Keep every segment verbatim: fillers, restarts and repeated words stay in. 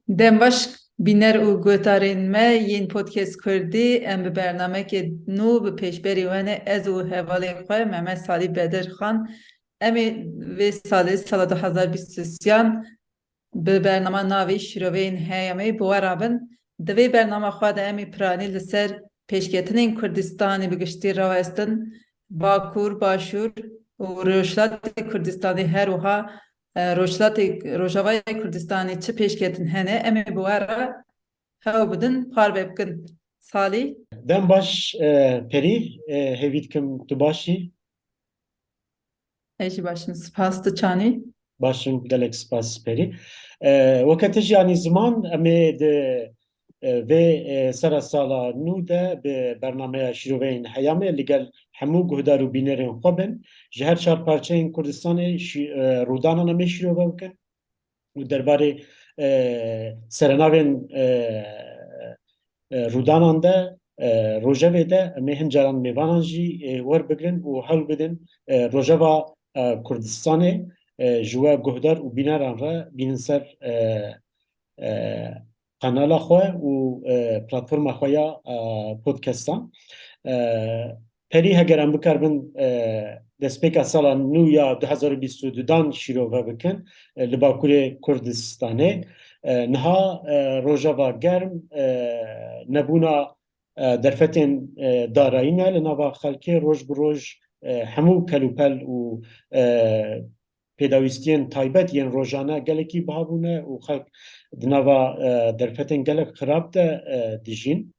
Dem baş bîner û guhdarên me yên Podcast Kurdî, em bi bernameke nû bi pêşberî we ne, ez û hevalê xwe Mehmet Salî Bedirxan. Em ê vê salê, sala du hazar bîst û sêyan, bi bernama navê Şîroveyên Heyamê bi we re bin. Di vê bernama xwe de em ê piranî li ser pêşketinên Kurdistanê bi giştî rawestin, Bakur, Başûr û Rojhilatê Kurdistanê, her wiha, e, Rojhilatê, Rojavayê Kurdistanê çi pêşketin hene, em ê bi we re hew bidin, parve bikin. Salî. Dem baş, e, Perî, e, hêvî dikim tu baş î. Ez jî baş im, spas, tu çanî? Baş im, gelek spas Perî. E, weke tu jî anî ziman, em ê di, e, vê, e, sera sala nû de bi bernameya Şîroveyên Heyamê li gel hemû guhdar û bînerên xwe bin. Ji her çar parçeyên Kurdistanê şî-, e, rûdanan em ê şîrove bikin û derbarê, e, serenavên, e, e, rûdanan de, e, rojevê de em ê hin caran mêvanan jî, e, werbigrin û hewl bidin, e, rojeva, e, Kurdistanê, e, ji we guhdar û bîneran re bînin ser, e, e, kanala xwe û, e, platforma xwe ya, e, podcastan. E, Perî, heger em bikaribin, e, destpêka sala nû ya du hazar û bîst û du dan şîrove bikin, e, li Bakurê Kurdistanê. E, niha, e, rojeva germ, e, nebûna, e, derfetên, e, darayî ne li nava xelkê, roj bi roj, e, hemû kelûpel û, e, pêdawîstiyên taybet yên rojane gelekî biha bûne û xelk di nava, e, derfetên gelek xirab de, e, dijîn.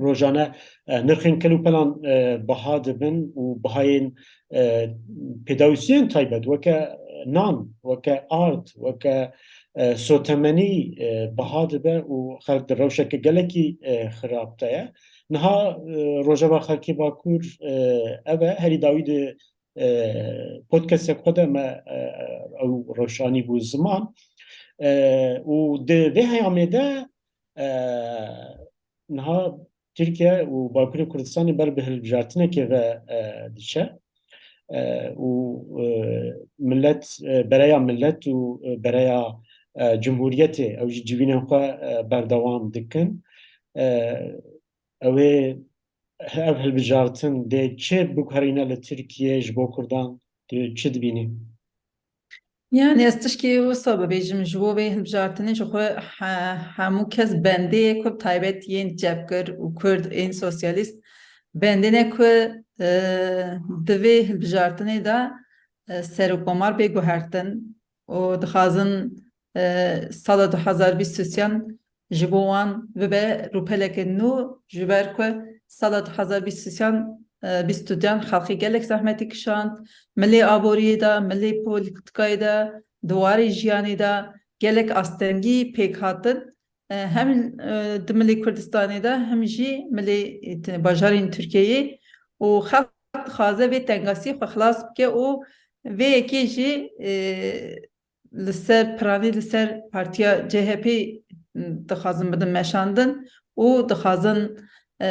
Rojane, e, nirxên kelûpelan, e, biha dibin û bihayên, e, pêdawîstiyên taybet weke nan, weke ard, weke, e, sotemenî, e, biha dibe û xelk di rewşeke gelekî, e, xirab de ye. Niha, e, rojeva xelkê Bakur, e, ev e, herî dawî di, e, podcastek xwe de me, e, ew rewşanî bû ziman. E, û di vê heyamê de, e, niha Tirkiye û Bakurê Kurdistanê ber bi hilbijartinekê ve, e, diçe. E, û, e, millet, e, bereya millet û, e, bereya, e, cumhuriyetê ew jî civînên xwe, e, berdewam dikin. E, ew ê ev hilbijartin dê çi biguherîne li Tirkiyê ji bo Kurdan? Tu çi dibînî? Yani ez tişkî wisa bibêjim, ji bo vê hilbijartinê ji xwe he-, hemû kes bendê ye ku bi taybet yên çepgir û Kurd, ên sosyalîst bendê ne ku, e, di vê hilbijartinê de, e, serokkomar bê guhertin û dixwazin, e, sala du hazar bîst û sêyan ji bo wan bibe rûpeleke nû, ji ber ku sala du hazar bîst û sêyan, e, bîst û duyan xelkê gelek zehmetî kişand, milê aboriyê de, milê polîtîkayê de, di warê jiyanê de gelek astengî pêk hatin. E, hem, e, di milê Kurdistanê de, hem jî milê, e, te-, bajarên Tirkiyeyê û xelk dixwaze vê tengasiyê xwe xilas bike û vê yekê jî, e, li ser piranî li ser partiya C H P dixwazin bidin meşandin û dixwazin, e,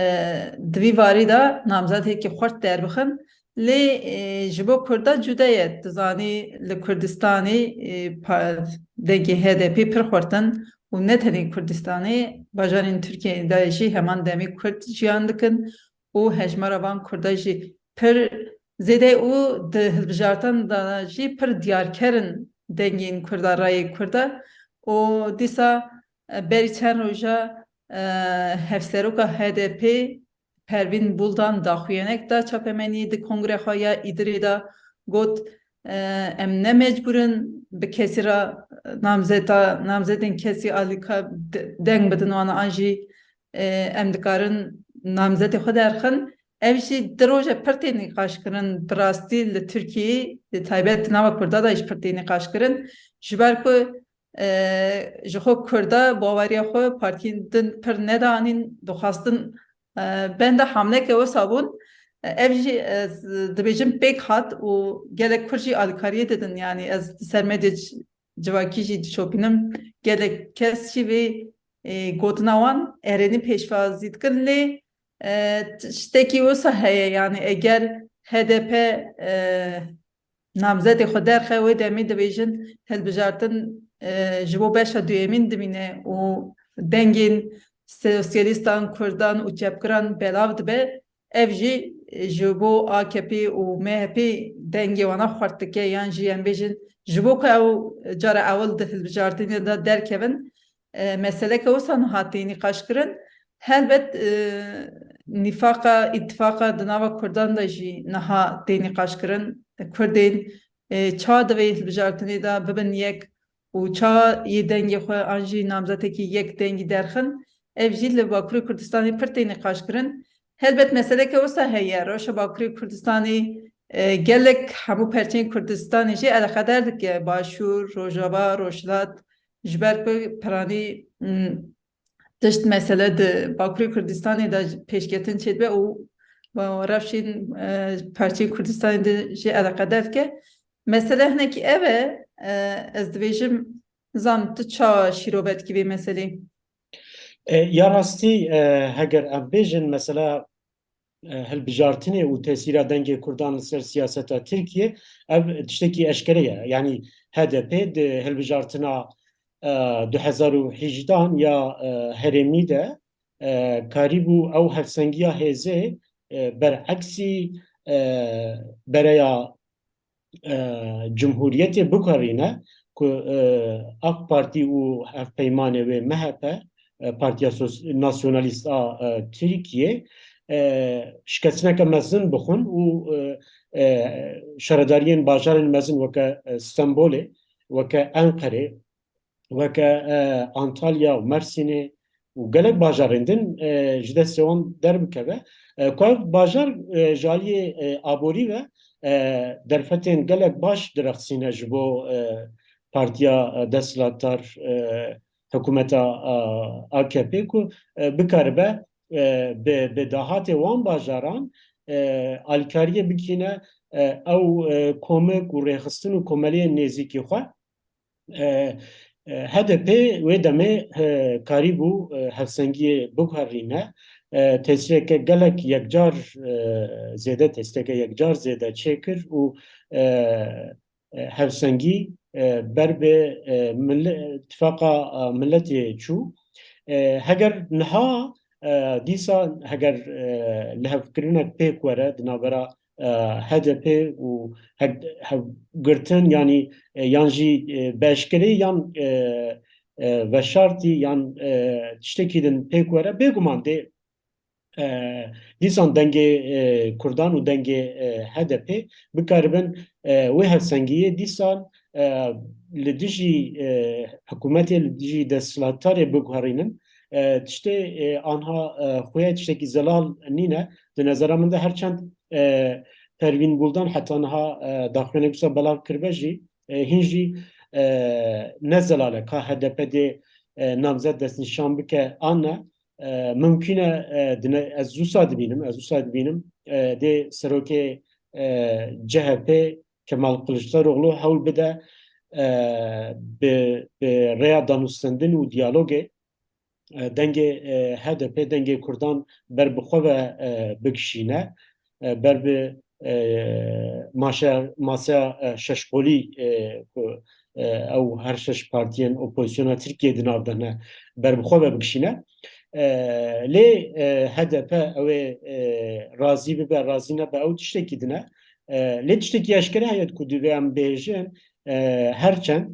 di vî warî de namzetêkî xurt derbixin. Lê, e, ji bo Kurda cuda ye. Tu zanî li Kurdistanê, e, pa-, dengê H D P pir xurt in û ne tenê Kurdistanê, bajarên Tirkiyeyê de jî heman demê Kurd jiyan dikin û hejmara van Kurda jî pir zêde û di hilbijartan de jî pir diyarker in dengên Kurda, rayê Kurda. Û dîsa, e, berî çend roja, e, hevseroka H D P Pervîn Buldan daxuyanek da çapemeniyê di kongreya xwe ya Îdirê de, got, e, em ne mecbûr in bi kesî re namzeta, namzetên kesî alîka de-, deng bidin wan an jî, e, em dikarin namzetê xwe derxin. Ev jî di roje pir tê nîqaşkirin, bi rastî li Tirkiyeyê, di taybet di nava Kurda de jî pir tê nîqaşkirin. Ji ber ku, e, ji xwe Kurda baweriya xwe partiyên din pir nedanîn, dixwastin, e, benda hamleke wisa bûn. E, ev jî, e, z-, dibêjin pêk hat û gelek Kurd jî alîkariyê didin. Yanî ez di ser medya c-, civakî jî dişopînim. Gelek kes jî vê, e, gotina wan erênî pêşwazî dikin. Lê, e, t-, tiştekî wisa heye, yanî eger H D P, e, namzetê xwe derxe, wê demê dibêjin hilbijartin e, ji bo beşa duyemîn dimîne û dengên sosyalîstan, kurdan û çepgiran belav dibe, ev jî ji bo A K P û M H P dengê wana xurt dike, yan jî em bêjin ji bo ku ew cara ewil di hilbijartinê de derkevin, e, meseleke wisa niha tê nîqaşkirin. Helbet, e, nîfaqa, îtifaqa di nava kurdan de jî niha tê nîqaşkirin. Kurdên, e, çawa divê hilbijartinê de bibin yek û çawa yê dengê xwe an jî namzetekî yek dengî derxin, ev jî li Bakurê Kurdistanê pir tê nîqaşkirin. Helbet meseleke wisa heye, rewşa Bakurê Kurdistanê, e, gelek hemû perçeyên Kurdistanê jî eleqedar dike, Başûr, Rojava, Rojhilat, ji ber ku piranî, m, tişt mesele di Bakurê Kurdistanê de pêşketin çêdibe û rewşên, e, perçeyên Kurdistanê de jî eleqedar dike. Mesele hinekî ev e, e, ez dibêjim, nizanim tu çawa şîrove dikî vê meselê? E, ya rastî, e, heger em bêjin mesela, e, hilbijartinê û tesîra dengê kurdan li ser siyaseta Tirkiyê, ev tiştekî eşkere ye. Yanî H D P di hilbijartina, e, du hezar û hejdehan ya, e, herêmî de, e, karîbû ew hevsengiya hêzê, e, bereksî, e, bereya, e, cumhuriyetê biguherîne ku, e, A K Partî û hevpeymanê wê M H P, e, Partiya Sos-, Nasyonalîst a, e, Tirkiyê, e, şikestineke mezin bixwin û, e, e, şaredariyên bajarên mezin weke, e, Stenbolê, weke Enqerê, weke, e, Antalya û Mersînê û gelek bajarên din, e, ji destê wan derbikeve. E, ku ev bajar, e, ji aliyê, e, aborî ve, e, derfetên gelek baş direxsîne ji bo, e, partiya, e, desthilatdar, e, hikûmeta, e, A K P ku, e, bikaribe, e, bi, bi dahatê wan bajaran, e, alîkariyê bikîne, e, ew, e, komik û rêxistin û komeliyên nêzîkî xwe. E, e, H D P wê demê, e, karîbû, e, hevsengiyê biguherîne. E, tesîreke gelek yekcar, e, zêde, tesîreke yekcar zêde çêkir û, e, e, hevsengî, e, ber bi, e, mille-, tifaqa, e, milletê çû. E, heger niha, e, dîsa heger, e, lihevkirinek pêk were di navbera, e, H D P û hev-, hevgirtin, yanî, e, yan jî, e, bi eşkereyî yan, e, e, veşartî yan, e, tiştekî din pêk were, bêguman dê, e, dîsan dengê, e, Kurdan û dengê, e, H D P bikaribin, e, wê hevsengiyê dîsan, e, li dijî, e, hikûmetê, li dijî desthilatdarê biguherînin. E, tiştê, e, anha, e, xuya tiştekî zelal nîne. Di nezera min de her çend, e, Pervîn Buldan heta niha, e, daxuyaniyek wisa belav kiribe jî, e, hîn jî, e, ne zelal e ka H D P dê, e, namzet destnîşan bike an ne. E, mimkûn e, e, dine, ez wisa dibînim, ez wisa dibînim, e, dê serokê, e, C H P Kemal Kılıçdaroğlu hewl bide, e, bi, bi rêya danûstendin û diyalogê, e, dengê, e, H D P, dengê Kurdan ber bi xwe ve, e, bikişîne, e, ber bi, e, maşe-, masaya, e, şeşqolî, e, ku, e, ew her şeş partiyên opozisyona Tirkiyê di nav de ne, ber bi xwe ve bikişîne. E, lê, e, H D P ew ê, e, razî bibe, razî nebe, ew tiştekî din e. E, lê tiştekî eşkere heye ku divê em bêjin, e, her çend,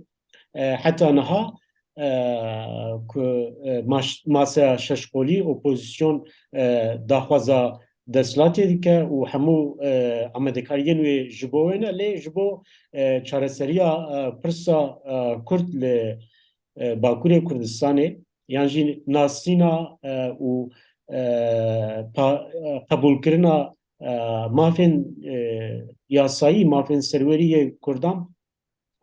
e, heta niha, e, ku, e, maş-, masaya şeşqolî, opozîsyon, e, daxwaza desthilatê dike û hemû, e, amadekariyên wê ji bo wê ne, lê ji bo, e, çareseriya, e, pirsa, e, Kurd li, e, Bakurê Kurdistanê yan jî nasîna, e, û, e, pa-, e, qebûlkirina, e, mafên, e, yasayî, mafên serwerî yê Kurdan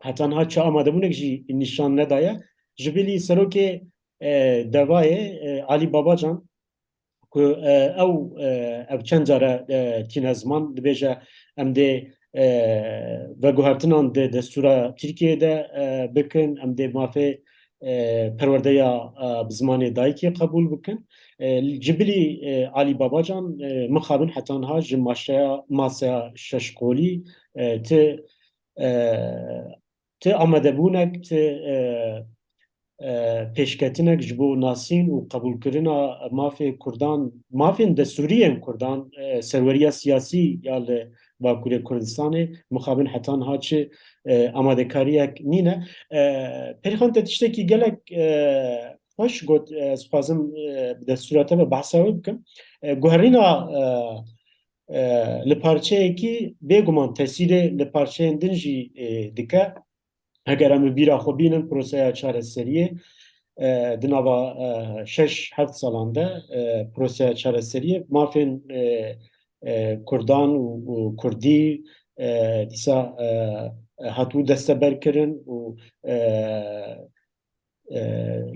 heta niha çi amadebûnek jî nîşan nedaye. Ji bilî serokê, e, devayê, e, Alî Babacan, ku, e, ew, e, ev çend care, e, tîne ziman, dibêje, em dê, e, veguhertinan di destûra Tirkiyeyê de, e, bikin, em dê mafê, e, perwerdeya, e, bi zimanê dayikê qebûl bikin. E, ji bilî, e, Alî Babacan, e, mixabin heta niha ji maşeya, masaya şeşqolî, e, ti, e, ti amadebûnek, ti, e, e, pêşketinek ji bo nasîn û qebûlkirina mafê Kurdan, mafên destûrî yên Kurdan, e, serweriya siyasî ya li Bakurê Kurdistanê mixabin heta niha çi, e, amadekariyek nîne. E, Perîxan, te tiştekî gelek, e, xweş got, e, ez dixwazim, e, bi destûra te ve behsa wê bikim. E, guherîna, e, e, li parçeyekî bêguman tesîrê li parçeyên din jî, e, dike. Heger em bi bîra xwe bînin proseya çareseriyê, e, di nava, e, şeş heft salan de, e, proseya çareseriyê mafên, e, e, Kurdan û, û Kurdî, e, dîsa, e, e, hatibû desteberkirin û, e, e,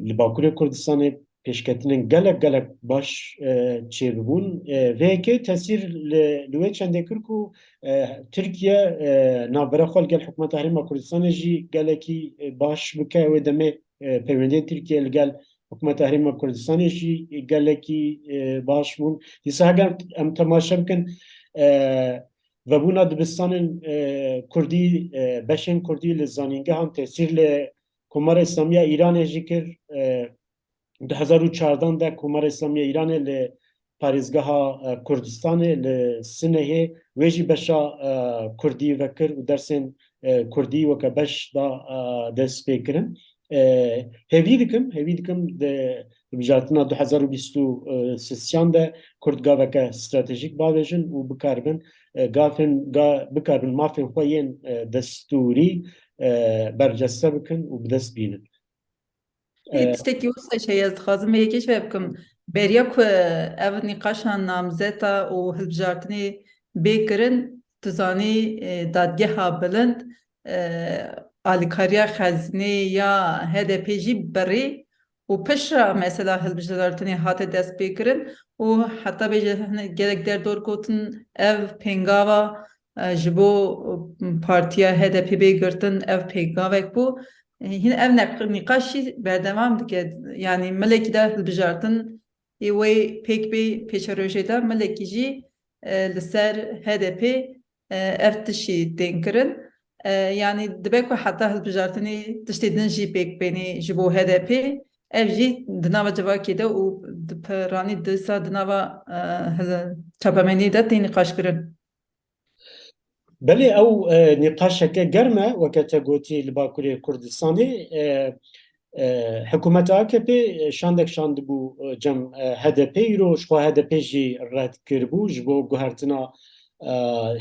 li Bakurê Kurdistanê pêşketinên gelek, gelek baş, e, çêbibûn. E, vê yekê tesîr li, li wê çendê kir ku, e, Tirkiye, e, navbera xwe li gel Hikûmeta Herêma Kurdistanê jî gelekî, e, baş bike. Wê demê, e, peywendiyên Tirkiye li gel Hikûmeta Herêma Kurdistanê jî gelekî, e, baş bûn. Dîsa heger em temaşe bikin, e, vebûna dibistanên, e, Kurdî, e, beşên Kurdî li zanîngehan tesîr li Komara Îslamî ya Îranê jî kir. E, du hezar û çardan de Komara Îslamî ya Îranê li parêzgeha, e, Kurdistanê li Sinehê wê jî beşa, e, Kurdî vekir û dersên, e, Kurdî weke beş da, e, destpêkirin. E, hêvî dikim, hêvî dikim di hilbijartina du hezar û bîst û sêyan de Kurd gaveke stratejîk bavêjin û bikaribin, e, gafên, ga-, bikaribin mafên xwe yên, e, destûrî, e, berceste bikin û bi dest bînin. Ê, E, tiştekî wisa heye, ez dixwazim vê yekê ji we bikim. Beriya ku ev nîqaşa namzeta û hilbijartinê bê kirin, tu zanî, e, dadgeha bilind, e, alîkariya xezînê ya H D P jî birî û piştre mesela hilbijartinê hate destpêkirin û heta bêje hinek gelek derdor gotin ev pêngava, e, ji bo, e, partiya H D P bê girtin ev pêngavek bû. E, hîn ev neq-, nîqaş jî berdewam dike. Yanî milekî de hilbijartin ê wê pêk bê pêşerojê de milekî jî, e, li ser H D P, e, ev tiştî tên kirin. E, yanî dibe ku heta hilbijartinê tiştê din jî pêk bênî ji bo H D P, ev jî di nava civakê de û di piranî dîsa di nava, e, hil-, çapemeniyê de tên nîqaş kirin. Belê, ew, e, nîqaşeke germ e, weke te gotî li Bakurê Kurdistanê, e, e, hikûmeta A K P şandek şandibû, e, cem, e, H D P, îro ji xwe H D P jî red kiribû ji bo guhertina, e,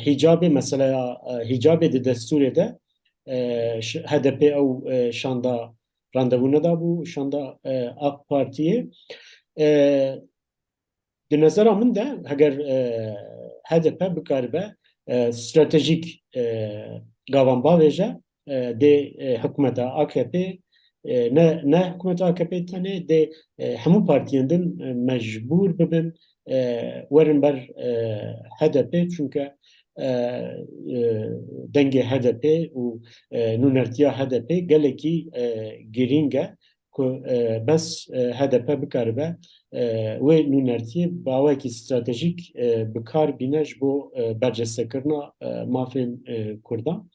hîcabê, meseleya, e, hîcabê di destûrê de, e, ş-, H D P ew, e, şanda randevû nedabû, şanda, e, AK Partiyê. E, Di nezera min de, heger, e, H D P bikaribe, e, stratejîk, e, gavan bavêje, e, dê, e, hikûmeta A K P, e, ne, ne hikûmeta A K P tenê, dê, e, hemû partiyên din, e, mecbûr bibin, e, werin ber, e, H D P, çunke, e, e, dengê H D P û, e, nûnertiya H D P gelekî, e, girîng e. Ku, e, bes, e, H D P bikaribe, e, wê nûnertiyê bi awayekî stratejîk, e, bi kar bîne ji bo, e, bercestekirina, e, mafên, e, Kurdan.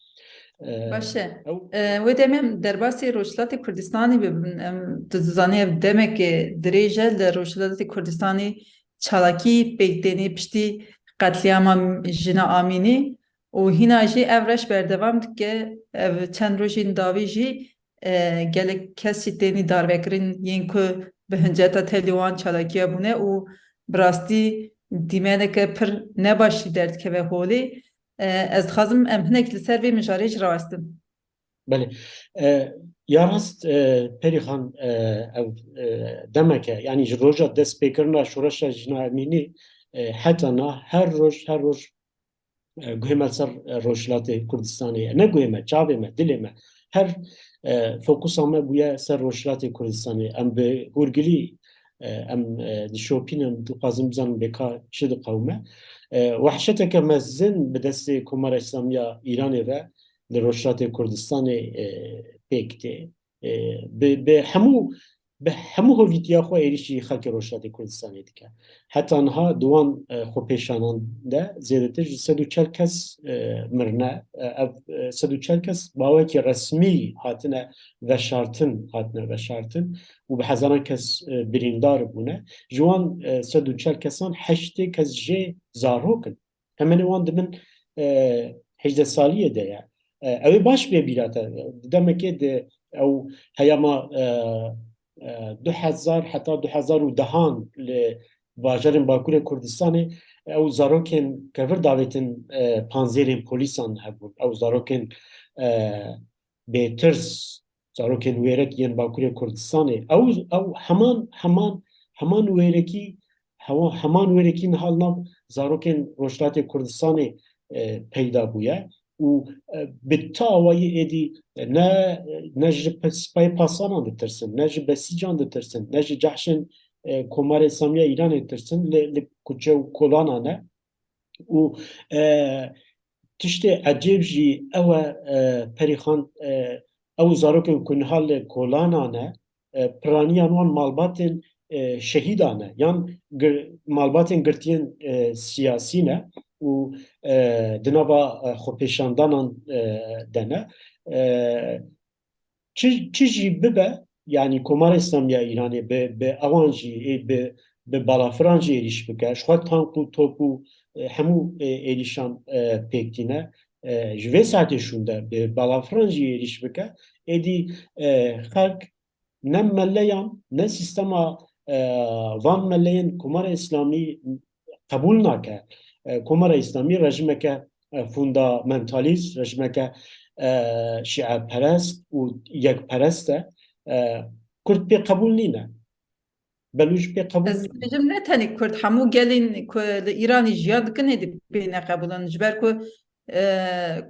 E, Baş e. ew E, wê demê em derbasî Rojhilatê Kurdistanê bibin. Em, tu dizanî ev demeke dirêj e li Rojhilatê Kurdistanê çalakî pêk tênê piştî qetlîama jina Amînî û hîna jî ev reş berdewam dike. Ev çend rojên dawî jî e, gelek kes jî tênî darvekirin yên ku bi hinceta tevlî wan çalakiya bûne û bi rastî dîmeneke pir nebaş jî derdikeve holê. E, ez dixwazim em hinek li ser vê mijarê jî rawestin. Belê. E, ya rast, e, Perîxan, e, ev, e, demeke, yanî ji roja destpêkirina şoreşa Jina Emînî, e, heta niha her roj, her roj e, guhê me li ser, e, Rojhilatê Kurdistanê ye. Ne guhê me, çavê me, dilê me. Her, e, fokusa me bûye ser Rojhilatê Kurdistanê. Em bi hûrgilî, e, em, e, dişopînin, dixwazin bizanin bê ka çi diqewime. E, wehşeteke mezin bi destê Komara Îslamî ya Îranê ve li Rojhilatê Kurdistanê, e, pêk tê. E, bi, bi hemû bi hemû hovîtiya xwe êrîşî xelkê Rojhilatê Kurdistanê dike. Heta niha di wan, e, xwepêşanan de zêdetir ji sed û çel kes, e, mirine. E, ev, e, sed û çel kes bi awekî resmî hatine veşartin, hatine veşartin û bi hezaran kes, e, birîndar bûne. Ji wan, e, sed û çel kesan heştê kes jê zarok in. Temenê wan di bin, e, hejdeh saliyê de ye. E, ew ê baş bê bîra te. Di demekê de ew heyama, e, e, du hezar heta du hezar û dehan li bajarên Bakurê Kurdistanê ew zarokên kevir davêtin, e, panzêrên polîsan hebûn. Ew zarokên, e, bêtirs, zarokên wêrek yên Bakurê Kurdistanê. Ew, ew heman, heman, heman wêrekî, hewa-, heman wêrekî niha li nav zarokên Rojhilatê Kurdistanê, e, peyda bûye û, e, bi ti awayî êdî, e, ne, ne ji pe-, sipayê pasanan ditirsin, ne ji besîcan ditirsin, ne ji cehşên, e, Komara Îslamî ya Îranê ditirsin, li, li kuçe û kolana ne. Û, e, tiştê ecêb jî ew e, e, Perîxan, e, ew zarokên ku niha li kolana ne, e, piraniyan wan malbatên, e, şehîdan e, yan gir-, malbatên girtiyên, e, siyasî ne û, e, di nava, e, xwepêşandanan, e, de ne. E, çi, çi jî bibe, yanî Komara Îslamî ya Îranê bi, bi ewan jî, ê, bi, bi balafiran jî êrîş bike, ji xwe tank û top û, e, hemû, e, êrîşan, e, pêk tîne. E, ji vê saetê şûnde bi balafiran jî êrîş bike, êdî, e, xelk ne meleyan, ne sîstema, e, van meleyên Komara Îslamî qebûl nake. E, Komara Îslamî rejimeke, e, fundamentalîst, rejimeke, e, şîeperest û yekperest e. E, Kurd pê qebûl nîne. Belûc pê qebûl Ez nîne. Dibêjim ne tenê Kurd, hemû gelên ku li Îranê jiya dikin êdî pê neqebûl in. Ji ber ku, e,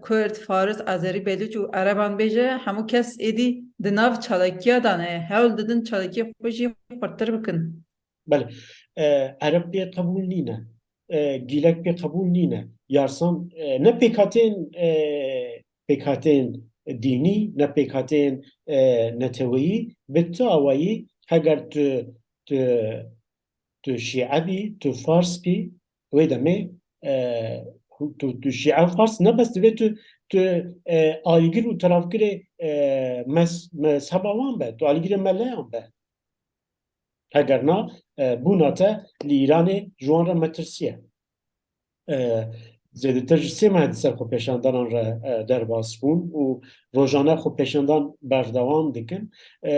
Kurd, Faris, Azerî, Belûc û Ereban bêje, hemû kes êdî di nav çalakiya de ne, hewl didin çalakiyê xwe jî xurttir bikin. Belê. E, Ereb pê qebûl nîne. E, Gîlek pê qebûl nîne. Yarsan, e, ne pêkhateyên, e, pêkhateyên dînî, ne pêkhateyên, e, neteweyî, bi tu awayî, heger tu, tu, tu şîe bî, tu fars bî, wê demê, e, tu, tu şîe û fars ne bes divê tu, tu, e, alîgir û teravgirê, e, mez-, mezheba wan be, tu alîgirê meleyan be. Heger na, e, bûna te li Îranê ji wan re metirsî ye. E, zêdetir ji sê meh di ser xwepêşandanan re, e, derbas bûn û rojane xwepêşandan berdewam dikin. E,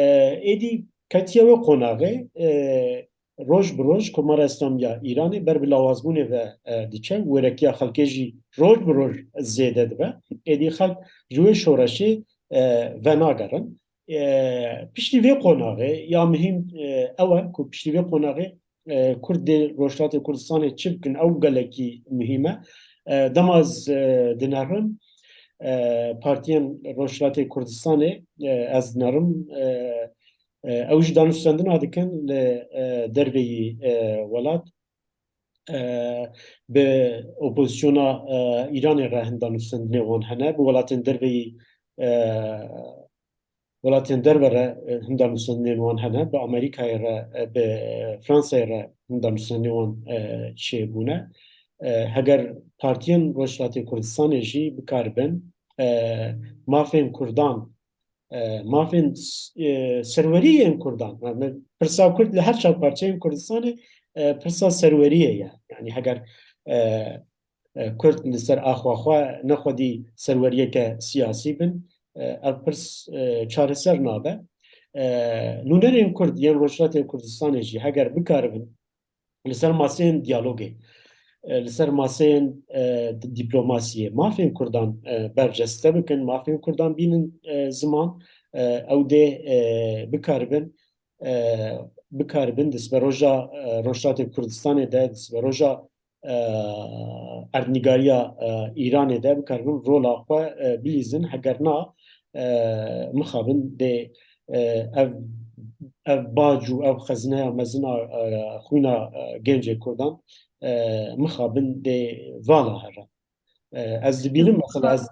êdî ketiye wê qonaxê, e, roj bi roj Komara Îslamî ya Îranê ber bi lawazbûnê ve, e, diçe, wêrekiya xelkê jî roj bi roj zêde dibe. Êdî xelk ji wê şoreşê, e, venagerin. E, piştî vê qonaxê ya muhîm, e, ew e ku piştî vê qonaxê, e, Kurd dê Rojhilatê Kurdistanê çi bikin, ew gelekî muhîm e. E, dema ez, e, dinerim, e, partiyên Rojhilatê Kurdistanê, e, ez dinerim, e, e, ew jî danûstendina dikin li, e, derveyî, e, welat. E, bi opozisyona, e, Îranê re hin danûstendinê wan hene, bi welatên derveyî, e, welatên derve re, e, hin danûstendinên wan hene, bi Amerîkayê re, e, bi Fransayê re hin danûstendinê wan, e, çêbûne. E, heger partiyên Rojhilatê Kurdistanê jî bikaribin, e, mafên Kurdan, e, mafên s-, e, serwerî yên Kurdan, yani pirsa Kurd li her çar parçeyên Kurdistanê, e, pirsa serweriyê ye. Yani heger, e, e, Kurd li ser axa xwe ne xwedî serweriyeke siyasî bin, e, ev pirs, e, çareser nabe. E, nûnerên Kurd yên Rojhilatê Kurdistanê jî heger bikaribin li ser maseyên diyalogê, e, li ser maseyên, e, di-, dîplomasiyê, mafên Kurdan, e, berceste bikin, mafên Kurdan bînin, e, ziman, e, ew dê, e, bikaribin, e, bikaribin di siberoja, e, Rojhilatê Kurdistanê de, di siberoja, e, erdnîgariya, e, Îranê de bikaribin rola xwe, e, bilîzin. Heger na, e, mixabin dê, e, ev, ev bac û ev xezineya mezin a, e, xwîna, e, gencê Kurdan, e, mixabin dê vala here. E, ez dibînim mesela, ez,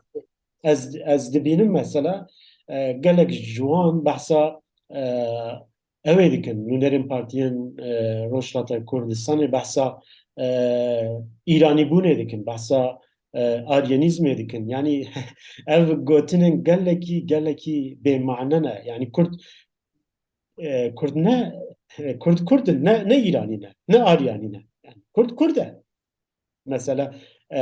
ez, ez dibînim mesela, e, gelek ji wan behsa, e, ew ê dikin. Nûnerên partiyên, e, Rojhilata Kurdistanê behsa, e, Îranîbûnê dikin, behsa, e, Aryanîzmê dikin. Yanî ev gotinên gelekî, gelekî bêmane ne. Yanî Kurd, e, Kurd ne, e, Kurd Kurd in, ne, ne Îranî ne, ne Aryanî ne. Yanî Kurd Kurd e. Mesela, e,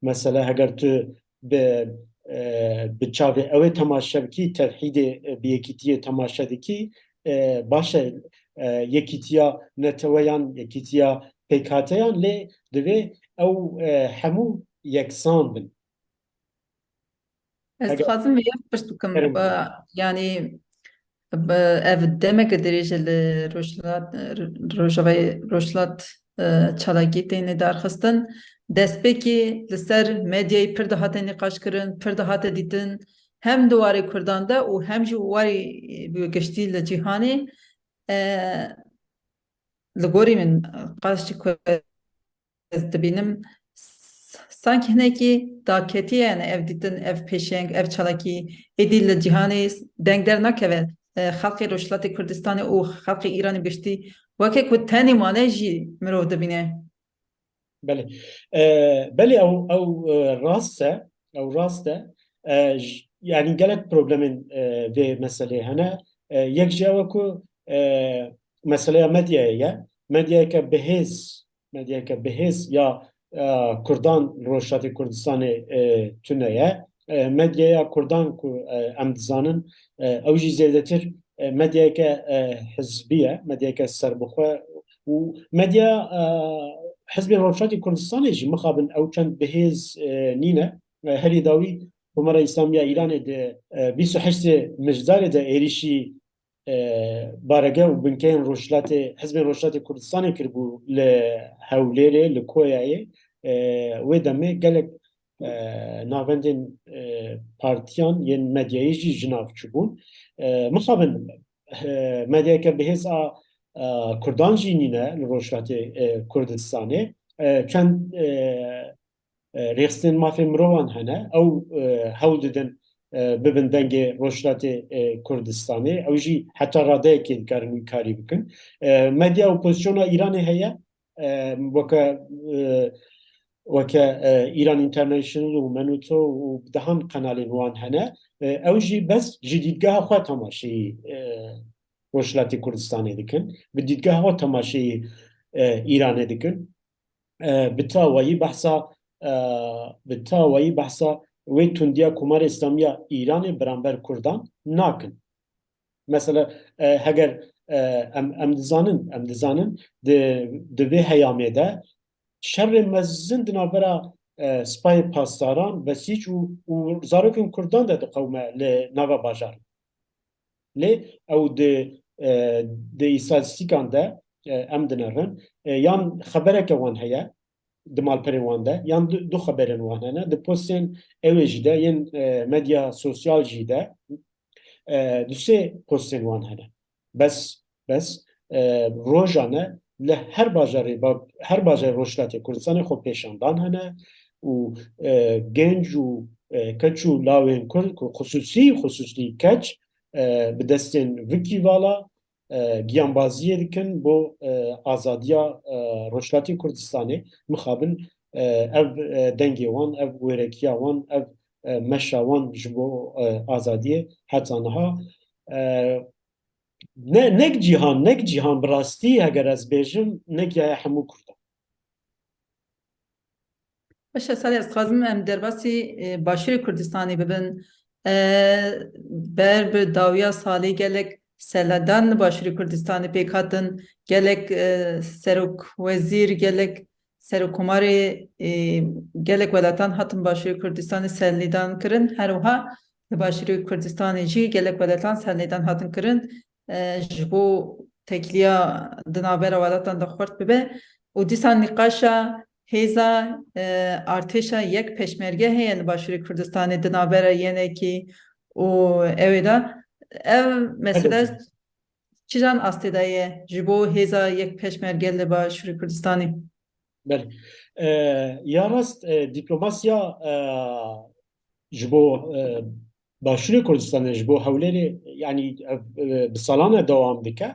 mesela heger tu bi, e, bi çavê ew ê temaşe bikî, tevhîdê, e, bi yekîtiyê temaşe dikî, e, baş e, e, yekîtiya neteweyan, yekîtiya pêkhateyan, lê divê ew, e, hemû yeksan bin. Ez Heger dixwazim vê yek pirs bikim. Kerem. Ba, yanî, bi, ev demeke dirêj e li Rojhilat, Rojavayê Rojhilat, e, çalakî têne darxistin. Destpêkî li ser medyayê pir dihate nîqaş kirin, pir dihate dîtin. Hem di warê Kurdan de û hem jî warê bi giştî li cîhanê, e, li gorî min, qas jî ku ez dibînim, s-, sanki hinekî daketiye, yani ev dîtin, ev pêşeng, ev çalakî êdî li cîhanê deng dernakeve. E, xelkê Rojhilatê Kurdistanê û xelkê Îranê bi giştî weke ku tenê mane jî mirov dibîne. Belê. E, belê ew, ew, e, rast e. Ew rast e. E, j-, yani gelek problemên, e, vê meselê hene. E, yek ji ew e ku, e, meseleya medyayê ye. Medyayeke bihêz, medyayeke bihêz ya, e, Kurdan li Rojhilatê Kurdistanê, e, tune ye. E, medyaya Kurdan ku, e, em dizanin, e, ew jî zêdetir, e, medyayeke, e, hizbî ye, medyayeke serbixwe û medya, e, Hizbên Rojhilatê Kurdistanê jî mixabin ew çend bihêz, e, nîne. E, herî dawî Komara Îslamiya Îranê di, e, bîst û heştê Mijdarê de êrîşî, e, barege û binkeyên Rojhilatê, Hizbên Rojhilatê Kurdistanê kiribû li Hewlêrê, li Koyayê. E, wê demê gelek, e, navendên, e, partiyan yên medyayê jî ji nav çûbûn. E, mixabin, e, medyayeke bihêz a, e, Kurdan jî nîne li Rojhilatê, e, Kurdistanê. E, çend, e, e, rêxistinên mafê mirovan hene. Ew, e, hewl didin, e, bibin dengê Rojhilatê, e, Kurdistanê. Ew jî heta radeyekê dikarin wî karî bikin. E, medya opozisyona Îranê heye. E, weke, e, weke, e, Iran International û Menuto û dehan kanalên wan hene. E, ew jî bes ji dîtgeha xwe temaşeyî, e, Rojhilatê Kurdistanê dikin. Bi dîtgeha xwe temaşeyî, e, Îranê dikin. E, bi tawayî behsa, e, bi tawayî behsa wê tundiya Komara Îslamiya Îranê beramber Kurdan nakin. Mesela, e, heger, e, em, em dizanin, em dizanin di, di vê heyamê de şerê mezin di navbera, e, Sipayê Pasdaran, Besîc û, û zarokên Kurdan de diqewime li nava bajar. Lê ew di, e, di îstatîstîkan de, e, em dinerin, e, yan xebereke wan heye, di malperên wan de, yan du, du xeberên wan hene, di postên ew ê jî de, yên, e, medya sosyal jî de, e, du sê postên wan hene. Bes, bes, e, rojane li her bajarê, ba-, her bajarê Rojhilatê Kurdistanê xwe pêşandan hene û, e, genc û, e, keç û lawên Kurd ku xusûsî, xusûsî keç, e, bi destên vikî vala, e, giyanbaziyê dikin bo, e, azadiya, e, Rojhilatê Kurdistanê. Mixabin, e, ev, e, dengê wan, ev wêrekiya wan, ev, e, meşa wan ji bo, e, azadiyê heta niha, e, ne, nek cîhan, nek cîhan bi rastî, heger ez bêjim, negiyaye hemû Kurdan. Baş e, Salih, ez dixwazim em derbasî, e, Başûrê Kurdistanê bibin. E, ber bi dawiya salê gelek serledan li Başûrê Kurdistanê pêk hatin. Gelek, e, serokwezîr, gelek serokkomarê, e, gelek welatan hatin Başûrê Kurdistanê serlêdan kirin. Her wiha li Başûrê Kurdistanê jî gelek welatan serlêdan hatin kirin. E, ji bo têkiliya di navbera welatan de xurt bibe û dîsa nîqaşa hêza, e, artêşa yek pêşmerge heye li Başûrê Kurdistanê di navbera yenekî û ewê de. Ev mesele Elbette. Çijan astê de ye ji bo hêza yek pêşmerge li Başûrê Kurdistanê? Belê. E, ya rast, e, diplomasiya, e, ji bo, e, Başûrê Kurdistanê, ji bo Hewlêrê, yanî ev, e, bi salan e dewam dike.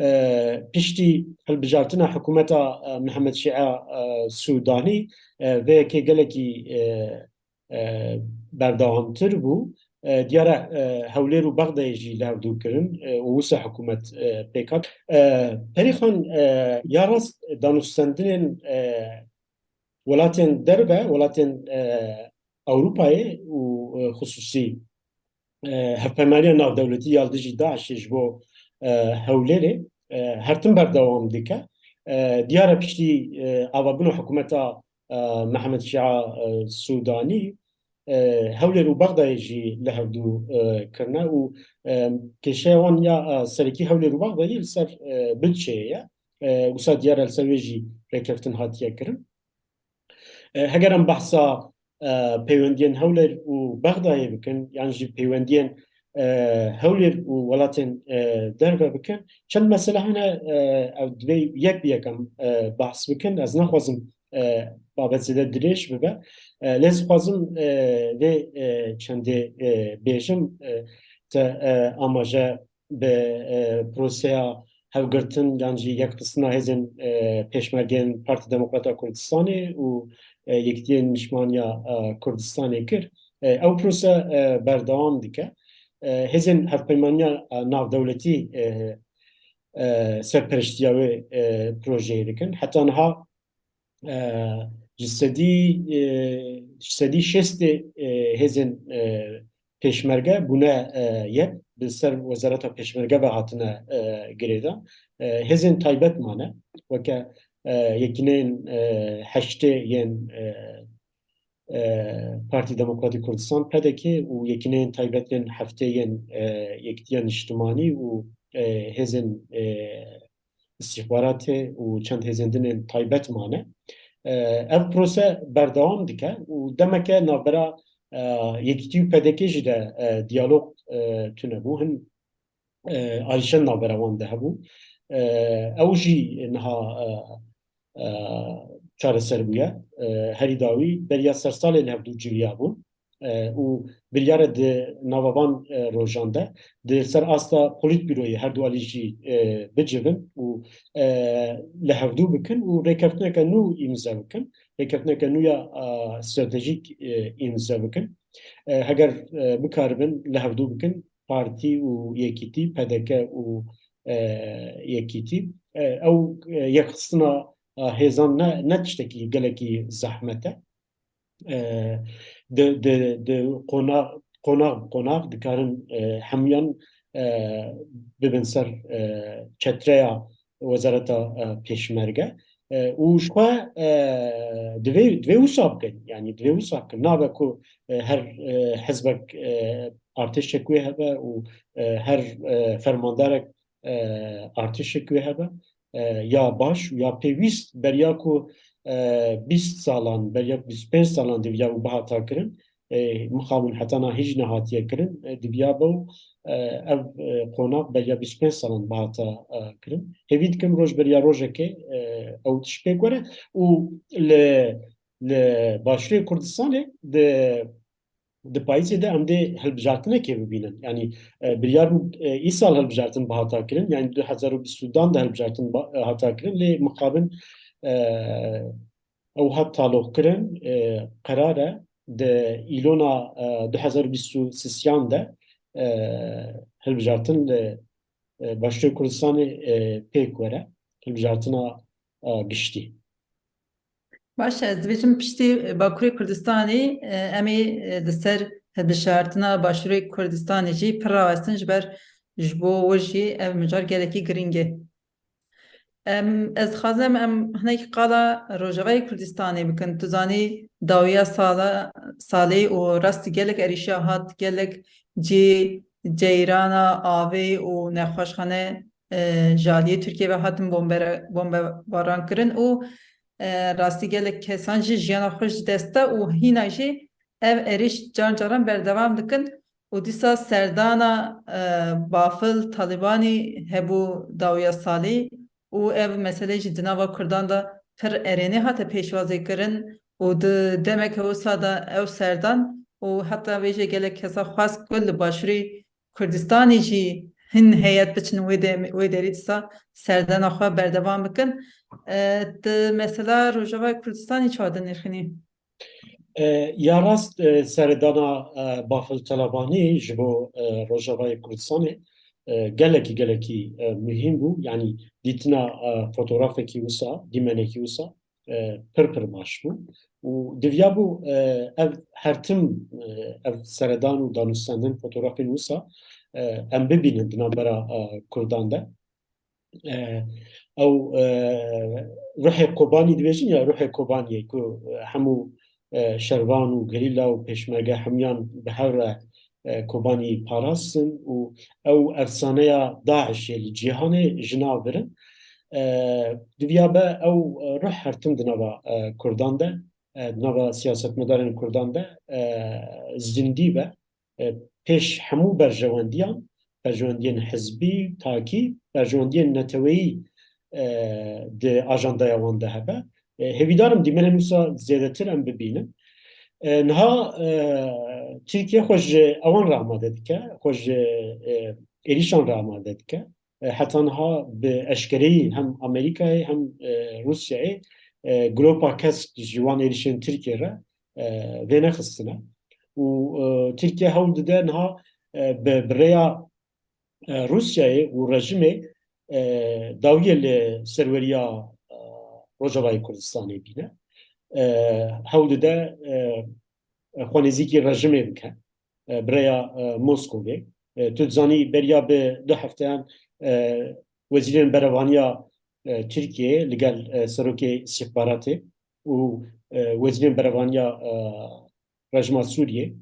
E, piştî hilbijartina hikûmeta, e, Mihemed Şîa, e, Sûdanî, e, vê yekê gelekî, e, e, berdewamtir bû. E, diyar e, e, Hewlêr û Bexdayê jî li hevdû kirin, e, û wisa hikûmet, e, pêk hat. E, Perîxan, e, ya rast danûstendinên, e, welatên derve, welatên, e, Ewropayê û, e, xisûsî, e, hevpeymaniya navdewletî ya li dijî DAIŞê ji bo, e, Hewlêrê, e, her tim berdewam dike. E, diyar e piştî, e, avabûna hikûmeta, e, Mihemed Şîa, e, Sûdanî, e, Hewlêr û Bexdayê jî li hevdû, e, kirine û, e, kêşeya wan ya, e, serekî Hewlêr û Bexdayê li ser, e, budçeyê ye. E, wisa diyar e li ser wê jî rêkeftin hatiye kirin. E, heger em behsa, e, peywendiyên Hewlêr û Bexdayê bikin, yan jî peywendiyên, e, Hewlêr û welatên, e, derve bikin, çend mesele hene, e, ew divê yek bi yek em, e, behs bikin. Ez naxwazim, e, babet zêde dirêj bibe. E, lê ez dixwazim, e, vê, e, çendê, e, bêjim, e, te, e, amaje bi, e, proseya hevgirtin yan jî yekxistina hêzên, e, pêşmergeyên Partiya Demokrata Kurdistanê û, e, Yekîtiyên Niştimaniya, e, Kurdistanê kir. E, ew prose, e, berdewam dike. E, hêzên hevpeymaniya, e, navdewletî, e, e, serpereştiya wê, e, projeyê dikin. Heta niha e, ji sedî, e, ji sedî şêstê, e, hêzên, e, pêşmerge bûne, e, yek, bi ser Wezareta Pêşmerge ve hatine, e, girêdan. E, hêzên taybet mane, weke, e, yekîneyên, e, heştê yên, e, e, Partî Demokratîk Kurdistan, P D K, û yekîneyên taybet yên heftê yên, e, Yekîtiya Niştimanî û, e, hêzên, e, îstîxbaratê û çend hêzên din ên taybet mane. E, ev prose berdewam dike û demeke navbera, e, Yekîtî û P D K jî de, e, diyalog, e, tune bû. Hin, e, arîşe navbera wan de hebû. E, ew jî niha, e, e, çareser bûye. E, herî dawî beriya sersalê li hevdû civiya bûn. E, û biryar e di nava van, e, rojan de di ser asta polîtbîroyê her du alî jî, e, bicivin û, e, li hevdû bikin û rêkeftineke nû îmze bikin. Rêkeftineke nû ya, e, stratejîk, e, îmze bikin. E, heger, e, bikaribin li hevdû bikin, partî û yekîtî, P D K û, e, yekîtî, e, ew, e, yekxistina, e, hêzan ne, ne tiştekî gelekî zehmet e. E, di, di, di qona-, qonax bi qonax dikarin, e, hemûyan, e, bibin ser, e, çetreya Wezareta, e, Pêşmerge. E, û ji xwe, e, divê, divê wisa bikin. Yanî divê wisa bikin. Nabe ku, e, her, e, hizbek, e, artêşek wê hebe û, e, her, e, fermandarek, e, artêşek wê hebe, e, ya baş û ya pêwîst, beriya ku, e, bîst salan, beriya bîst û pênc salan diviya û bihata kirin, e, mixabin heta niha hîç nehatiye kirin, e, diviya be û, e, ev, e, qonax beriya bîst û pênc salan bihata, e, kirin. Hêvî dikim roj beriya rojekê, e, ew tişt pêk were û li, li Başûrê Kurdistanê di, di payîzê de em dê hilbijartinekê bibînin. Yanî, e, biryar bû, e, îsal hilbijartin bihata kirin, yanî du hezar û bîst û duan de hilbijartin ba-, e, hata kirin, lê mixabin, e, ew hat taloqkirin, e, qerar e di îlona, e, du hezar û bîst û sêyan de, e, hilbijartin li, e, Başûrê Kurdistanê, e, pêk were, hilbijartina, e, giştî. Baş e, ez dibêjim piştî Bakurê Kurdistanê, e, em ê, e, di ser hilbijartina Başûrê Kurdistanê jî pir rawestin, ji ber ji bo wir jî ev mijar gelekî girîng e. Em, ez dixwazim em hinek qala Rojavayê Kurdistanê bikin. Tu zanî dawiya sala, salê û rastî gelek êrîşa hat, gelek cî ceyrana avê û nexweşxane, e, ji aliyê Tirkiyê ve hatin bombere-, bombebaran kirin û, e, rastî gelek kesan jî jiyana xwe ji dest da û hîna jî ev êrîş car caran berdewam dikin û dîsa serdana, e, bafil Talîbanî hebû dawiya salî û ev mesele jî di nava Kurdan de pir erênê hate pêşwazê kirin û di demeke wisa de ew serdan û heta vê jî gelek kesa xwest ku li Başûrê Kurdistanê jî hin heyet biçin wê de-, wê derê dîsa serdana xwe berdewam bikin. E, tu mesela Rojavayê Kurdistanê çawa dinirxînî? E, ya rast, e, seredana, e, Bafil Talebanî ji bo, e, Rojavayê Kurdistanê, e, gelekî, gelekî, e, muhîm bû. Yanî dîtina, e, fotografekî wisa, dîmenekî wisa, e, pir pir baş bû. Û diviyabû, e, ev her tim, e, ev seredan û danûstendin fotografên wisa, e, em bibînin di navbera, e, Kurdan de. E, ew, e, ruhê Kobanî dibêjin ya ruhê Kobaniyê ku hemû, e, şervan û gerîla û pêşmerge hemûyan bi hev re, e, Kobanî parastin û ew efsaneya DAIŞê li cîhanê ji nav birin. E, diviya be ew ruh her tim di nava, e, Kurdan de, e, di nava siyasetmedarên Kurdan de, e, zindî be. E, pêş hemû berjewendiyan, berjewendiyên hizbî, takî, berjewendiyên neteweyî, e, di ajandaya wan de hebe. E, hêvîdar im dîmenên wisa zêdetir em bibînin. E, niha, e, Tirkiye xwe ji ewan re amade dike, xwe ji, e, êrîşan re amade dike. E, heta niha bi eşkereyî hem Amerîkayê hem, e, Rûsyayê, e, giropa kesk ji wan êrîşên Tirkiye re, e, vênexistine. Û, e, Tirkiye hewl dide niha, e, bi, bi rêya, e, Rûsyayê û rejimê, e, dawiyê li serweriya, e, Rojavayê Kurdistanê bîne. E, hewl dide, e, xwe nêzîkî rejimê bike, e, bi rêya, e, Moskovê. E, tu dizanî beriya bi du hefteyan, e, wezîrên berevaniya, e, Tirkiyeyê li gel, e, serokê îstîxbaratê û, e, wezîrên berevaniya, e, rejima Sûriyê,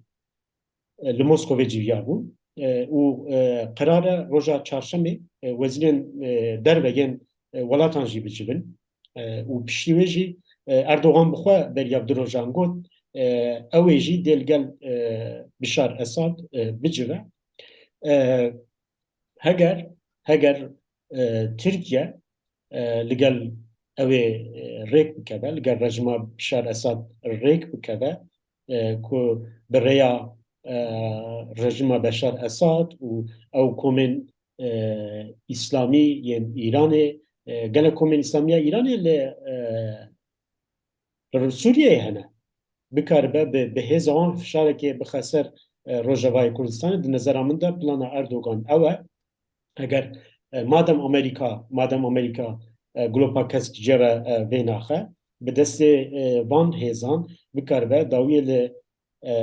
e, li Moskovê civiyabûn. E, û, e, qerar e roja çarşemê, e, wezîrên, e, derve yên, e, welatan jî bicivin. E, û piştî wê jî, e, Erdogan bi xwe beriya bi du rojan got, e, ew ê jî dê li gel, e, Bişar Esad, e, bicive. E, heger, heger, e, Tirkiye, e, li gel ew ê, e, rêk bikeve, li gel rejima Bişar Esad rêk bikeve, e, ku bi rêya, e, rejima Beşar Esad û ew komên, e, îslamî yên Îranê, e, gelek komên îslamî ya Îranê li, e, li Sûriyeyê hene. Bikaribe bi, bi hêza wan fişarekê bixe ser, e, Rojavayê Kurdistanê. Di nezera min de plana Erdogan ew e. Eger, e, madem Amerîka, madem Amerîka, e, giropa kesk cê re, e, vê naxe, bi destê, e, van hêzan bikaribe dawiyê li, e,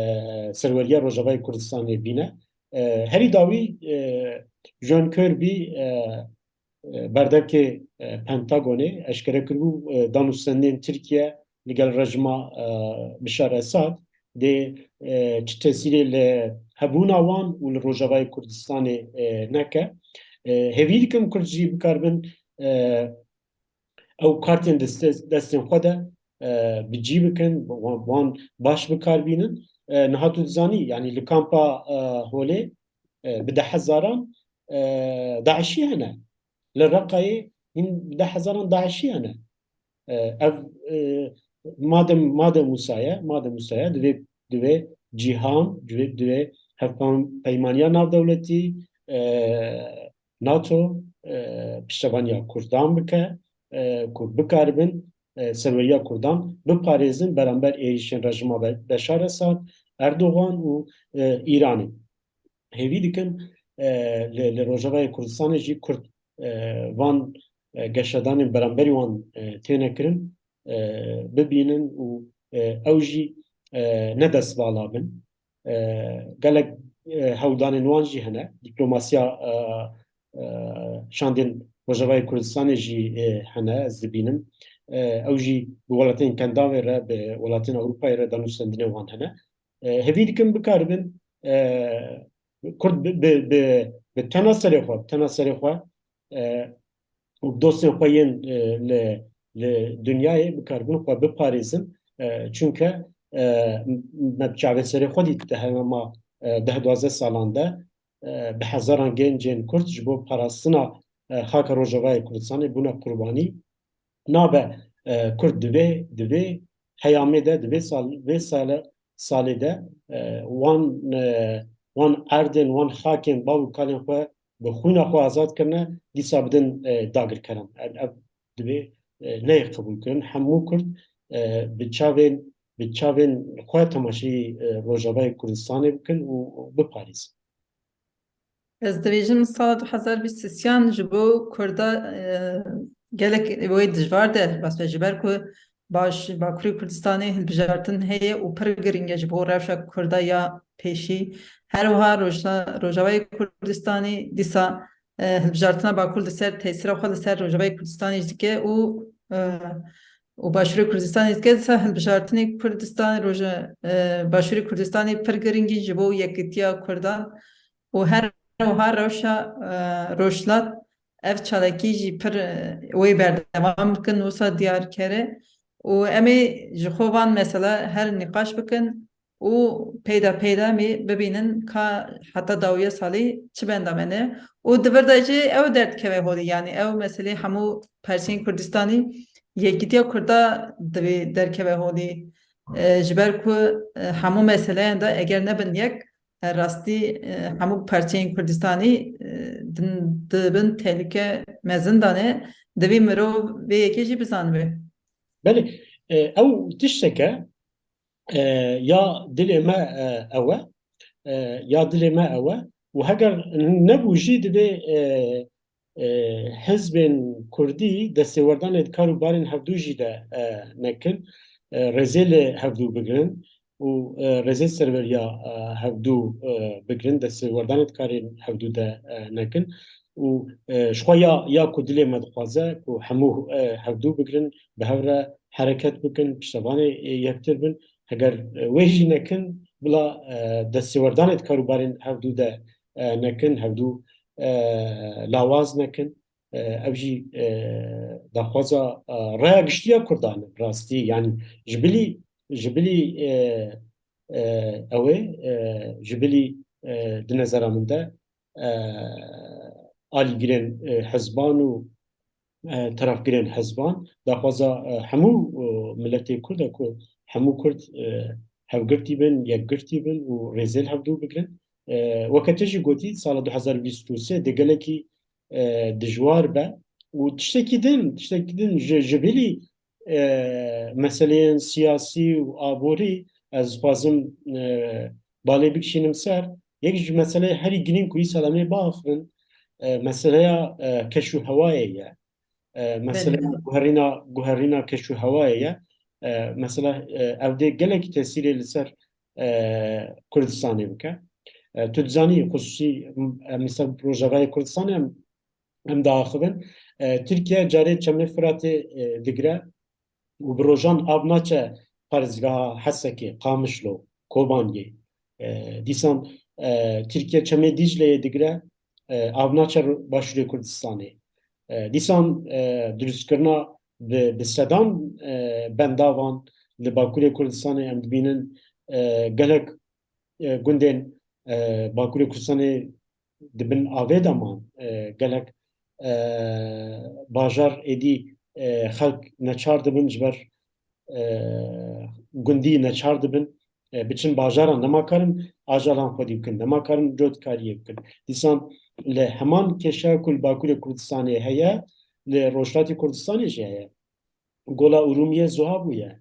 serweriya Rojavayê Kurdistanê bîne. E, herî dawî, e, John Kirby, e, e, berdevkê, e, Pentagonê eşkere kiribû, e, danûstendên Tirkiye li gel rejima, e, Bişar Esad dê, e, çi tesîrê li hebûna wan û li Rojavayê Kurdistanê, e, neke. E, hêvî dikim Kurd jî bikaribin, e, ew kartên deste-, destên xwe de, e, bi cî bikin, wan, wan baş bikar bînin. E, niha tu dizanî, yanî li kampa, e, Holê, e, bi deh hezaran, e, DAIŞî hene. Li Reqayê hîn bi deh hezaran DAIŞî hene. E, ev, e, madem, madem wisa ye, madem wisa ye, divê, divê cîhan, divê, divê hevpeyman-, peymaniya navdewletî, e, NATO, e, piştevaniya Kurdan bike, e, ku bikaribin, e, serweriya Kurdan biparêzin beramber êrîşên rejima Be-, Beşar Esad, Erdogan û, e, Îranê. Hêvî dikim, e, li, li Rojavayê Kurdistanê jî Kurd, e, van, e, geşedanên beramberî wan, e, têne kirin, e, bibînin û, e, ew jî, e, ne destvala bin. E, gelek, e, hewldanên wan jî hene. Dîplomasiya, e, e, şandên Rojavayê Kurdistanê jî, e, hene, ez dibînim. E, ew jî bi welatên Kendavê re, bi welatên Ewropayê re danûstendinê wan hene. E, hêvî dikim bikaribin, e, Kurd bi, bi, bi, bi tena serê xwe, bi tena serê xwe, e, û bi dostên xwe yên, e, li, li dinyayê bikaribin xwe biparêzin. E, çunke, e, me bi çavê serê xwe dît di herêma, e, deh duwazdeh salan de, e, bi hezaran gencên Kurd ji bo parastina, e, xaka Rojavayê Kurdistanê bûne qurbanî. Nabe, e, Kurd divê, divê heyamê de, divê sal, vê sale, salê de, e, wan, e, wan erdên, wan xakên bav û kalên xwe bi xwîna xwe azad kirine, dîsa bidin, e, dagirkeran. Ev, ev divê, e, neyê qebûlkirin. Hemû Kurd, e, bi çavên, bi çavên xwe temaşeyî, e, Rojavayê Kurdistanê bikin û biparêzin. Ez dibêjim sala du hezar bîst û sêyan ji bo Kurda, e, gelek wê dijwar de, bas be, ji ber ku baş, Bakurê Kurdistanê hilbijartin heye û pir girîng e ji bo rewşa Kurda ya pêşî. Her wiha Rojda-, Rojavayê Kurdistanê dîsa, e, hilbijartina Bakur li ser tesîra xwe li ser Rojavayê Kurdistanê jî dike û, e, û Başûrê Kurdistanê dike, dîsa hilbijartinê Kurdistan, Roja-, e, Başûrê Kurdistanê pir girîngî ji bo yekîtiya Kurdan û her wiha rewşa, e, Rojhilat ev çalakî jî pir, e, wê berdewam bikin, wisa diyar kere û em ê ji xwe van mesela her nîqaş bikin û peyda peyda em ê bibînin ka heta dawiya salê çi benda me ne. Û di vir de jî ew derdikeve holî, yanî ew meselê hemû parçeyên Kurdistanî, yekîtiya Kurda divê derkeve holî. E, ji ber ku, e, hemû meseleyan de eger nebin yek, e, rastî, e, hemû parçeyên Kurdistanî, e, din, dibin tehlike mezin de ne, divê mirov vê yekê jî bizanibe. Belê, e, ew tiştek e, e, ya dilê me, e, ew e, e, ya dilê me ew e û heger nebû jî divê, e, e, hizbên Kurdî destêwerdanê di kar û barên hevdû jî de, e, nekin, e, rêzê li hevdû bigirin û, e, rêzê serweriya, e, hevdû, e, bigirin, destêwerdanê di karên hevdû de, e, nekin û, e, ji xwe ya, ya ku dilê me dixwaze ku hemû, e, hevdû bigirin, bi hev re hereket bikin, piştevanê, e, yektir bin. Heger, e, wê jî nekin, bila, e, destêwerdanê di kar û barên hevdû de, e, nekin, hevdû, e, lawaz nekin. E, ev jî, e, daxwaza, e, raya giştî ya Kurdan e, rastî. Yanî ji bilî, ji bilî, e, e, ew ê, e, ji bilî, e, di nezera min de, e, alîgirên, e, hizban û, e, terafgirên hizban, daxwaza, e, hemû, e, miletê Kurd e ku hemû Kurd, e, hevgirtî bin, yekgirtî bin û rêzê li hevdû bigirin. E, weke te jî gotî, sala du hezar bîst û sê dê gelekî, e, dijwar be û tiştekî din, tiştekî din ji, ji bilî, e, meseleyên siyasî û aborî ez dixwazim, e, balê bikişînim ser. Yek ji meseleyê herî girîng ku îsal em ê biaxivin, e, meseleya, e, keş û hewayê ye. E, meseleya Belê. guherîna, guherîna keş û hewayê ye. E, mesela, e, ev dê gelekî tesîrê li ser, e, Kurdistanê bike. E, tu dizanî xusûsî, em, em li ser Rojavayê Kurdistanê em, em diaxivin. E, Tirkiye carê Çemê Firatê, e, digire û bi rojan av naçe parêzgeha Hesekê, Qamişlo, Kobaniyê. E, dîsan, e, Tirkiye Çemê Dîcleyê digire, e, av naçe Başûrê Kurdistanê. E, dîsan, e, dirustkirina bi, bi sedan, e, bendavan li Bakurê Kurdistanê em dibînin, e, gelek, e, gundên, e, Bakurê Kurdistanê di bin avê de man, e, gelek, e, bajar êdî, e, xelk neçar dibin ji ber, e, gundî neçar dibin, e, biçin bajaran, nema karin ajalan xwedî bikin, nema karin cotkariyê bikin. Dîsan li heman kêşeya ku li Bakurê Kurdistanê heye, li Rojhilatê Kurdistanê jî heye. Gola Urumiyê zuha bûye.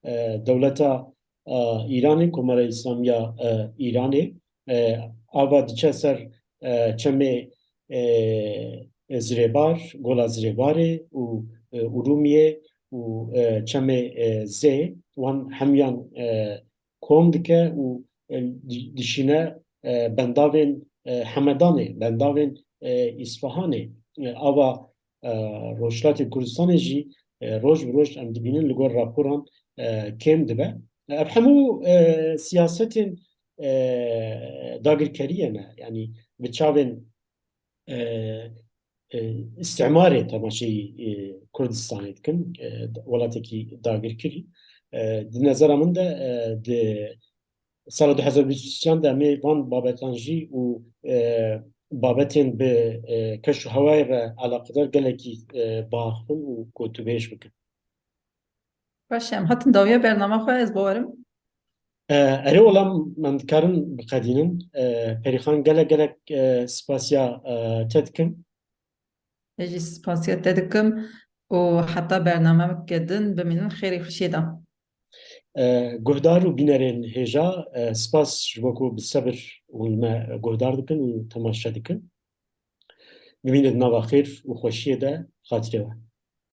E, dewleta, e, Îranê, Komara Îslamiya, e, Îranê, e, ava diçe ser, e, çemê, e, Zirêbar, Gola Zirêbarê û, e, Urumiyê û, e, çemê, e, Zê, wan hemiyan, e, kom dike û, e, di-, dişîne, e, bendavên, e, Hemedanê, bendavên, e, Îsfahanê. E, ava, e, Rojhilatê Kurdistanê jî, e, roj bi roj em dibînin li gor raporan, e, kêm dibe. Ev hemû, e, siyasetên, e, dagirkeriyê ne. Yanî bi çavên, e, e, îstîmarê temaşeyî, e, Kurdistanê dikin, e, welatekî dagirkirî. E, di nezera min de, e, di sala du hezar bîst û sê de em ê van babetan jî û, e, babetên bi, e, keş û hewayê re eleqedar gelekî, e, biaxivin û gotûbêj bikin. Baş e, em hatin dawiya bernama xwe, ez bawerim. E, erê, wela em dikarin biqedînin. E, Perîxan, gelek gelek, e, spasiya, e, te dikim. Ez jî spasiya te dikim û heta bernameyeke din bimînin xêrê xweşiyê de. E, guhdar û bînerên hêja, e, spas ji bo ku bi sebir hûn me guhdar dikin û temaşe dikin. Bimînin di nava xêr û xweşiyê de, xatirê we.